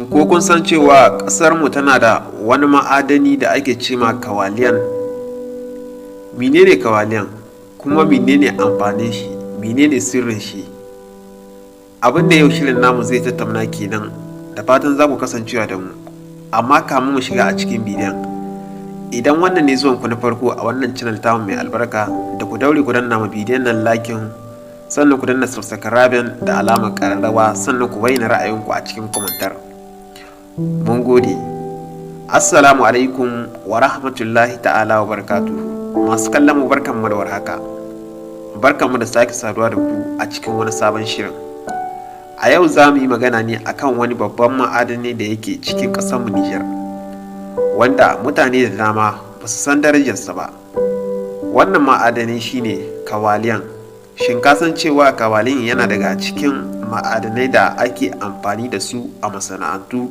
Shin ko kun san cewa ƙasarmu tana da wani ma'adani da ake ce ma kawaliyan? Menene kawaliyan? Kuma menene amfanin shi? Menene sirrin shi? Abin da yau shirin namu zai tattauna kenan, da fatan za ku kasancewa da mu. Amma kamun mu shiga a cikin bidiyon, idan wannan ne zuwanku na farko a wannan channel tamu mai albarka, da ku daure ku danna ma bidiyon nan liking, sannan ku danna subscribing da alamar ƙararrawa, sannan ku bayyana ra'ayinku a cikin komantar. Mun gode. Assalamu alaikum wa rahmatullahi ta'ala wa barakatuhu. Masu kallon mu, barkanmu da warhaka. Barkanmu da sake saduwa da ku a cikin wani sabon shirin. A yau za mu yi magana ne akan wani babban ma'adani da yake cikin ƙasarmu Nijar, wanda mutane da dama ba su san darajarsa ba. Wannan ma'adani shine kawaliyan. Shin ka san cewa kawaliyan yana daga cikin ma'adanai da ake amfani da su a masana'antu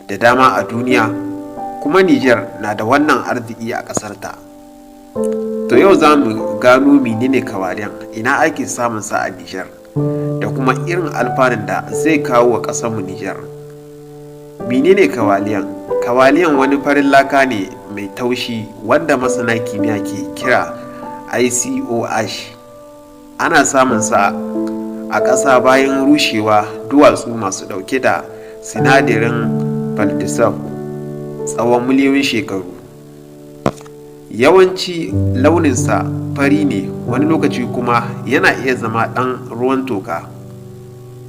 da dama a duniya, kuma Nijar na da wannan arziki a ƙasarta? To yau za mu gano menene kawaliyan, ina ake samun sa a Nijar, da kuma irin alfanun da zai kawo wa ƙasarmu Nijar. Menene kawaliyan? Kawaliyan wani farin laka ne mai taushi wanda masana kimiyya ke kira ICOH. Ana samun sa a ƙasa bayan rushewa duwatsu masu ɗauke da sinadarin feldspar tsawon miliyoyin shekaru. Yawanci launinsa fari ne, wani lokaci kuma yana iya zama ɗan ruwan toka.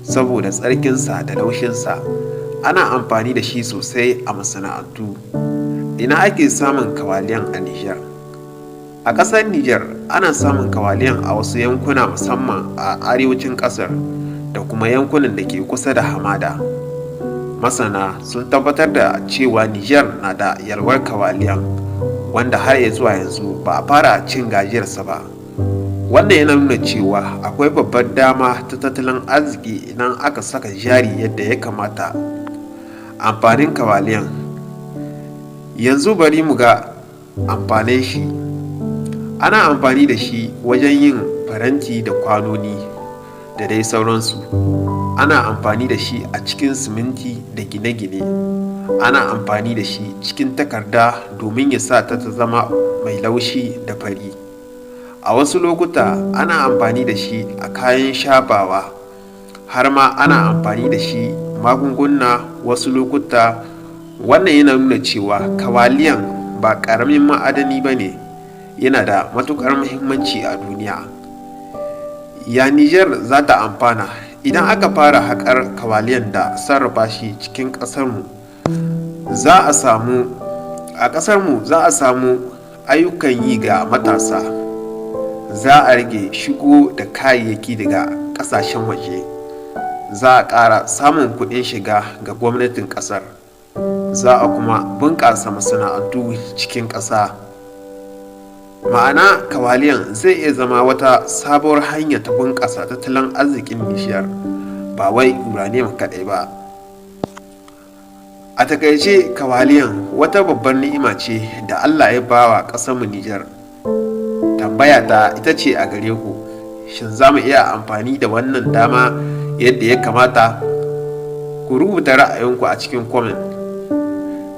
Saboda tsarkinsa da laushinsa, ana amfani da shi sosai a masana'antu. Ina ake samun kawaliyan a Nijar? A ƙasar Nijar ana samun kawaliyan a wasu yankuna, musamman a arewacin ƙasar da kuma yankunan da ke kusa da hamada. Masana sun tabbatar da cewa Nijar na da yalwar kawaliyan, wanda har ya zuwa yanzu ba a fara cin gajiyarsa ba. Wannan yana nuna cewa akwai babbar dama ta tattalin arziki idan aka saka jari yadda ya kamata. Amfanin kawaliyan. Yanzu bari mu ga amfanin shi. Ana amfani da shi wajen yin faranti da kwanoni da dai sauransu. Ana amfani da shi a cikin siminti da gine-gine. Ana amfani da shi cikin takarda domin ya sa ta zama mai laushi da fari. A wasu lokuta ana amfani da shi a kayan shafawa, har ma ana amfani da shi magunguna wasu lokuta. Wannan yana nuna cewa kawaliyan ba ƙaramin ma'adani ba ne, yana da matuƙar muhimmanci a duniya. Ya Nijar za ta amfana idan aka fara haƙar kawaliyan da sarrafa shi cikin ƙasarmu? Za a samu a ƙasarmu za a samu ayyukan yi ga matasa, za a rage shigo da kayayyaki daga ƙasashen waje, za a ƙara samun kuɗin shiga ga gwamnatin ƙasar, za a kuma bunƙasa masana'antu cikin ƙasa. Ma'ana, kawaliyan zai iya zama wata sabuwar hanya ta bunƙasa tattalin arzikin Nijar, ba wai uranium kaɗai ba. A takaice, kawaliyan wata babbar ni'ima ce da Allah ya bawa ƙasarmu Nijar. Tambaya ta ita ce a gare ku, shin za mu iya amfani da wannan dama yadda ya kamata? Ku rubuta ra'ayinku a cikin comment.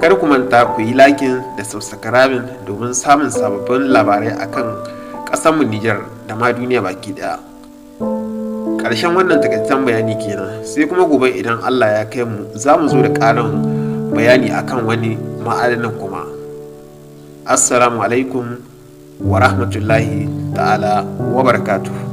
Kar ku manta ku yi liking da subscribing domin samun sababbin labarai akan ƙasarmu Nijar da ma duniya baki ɗaya. Ƙarshen wannan takaitaccen bayani kenan, sai kuma gobe idan Allah ya kai mu za mu zo da ƙarin bayani akan wani ma'adanin kuma. Assalamu alaikum wa rahmatullahi ta'ala wa barakatuhu.